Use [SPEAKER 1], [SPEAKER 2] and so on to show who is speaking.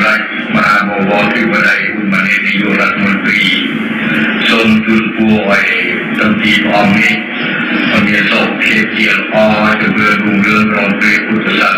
[SPEAKER 1] សម្ដេចមហាបវរធិបតីហ៊ុនម៉ាណែតនាយករដ្ឋមន្ត្រីសូមជូនពរឲ្យទាំងពីរព្រះអង្គនេះមានសុខភាពជាល្អជំរឿនរុងរឿងក្នុងព្រះពុទ្ធសា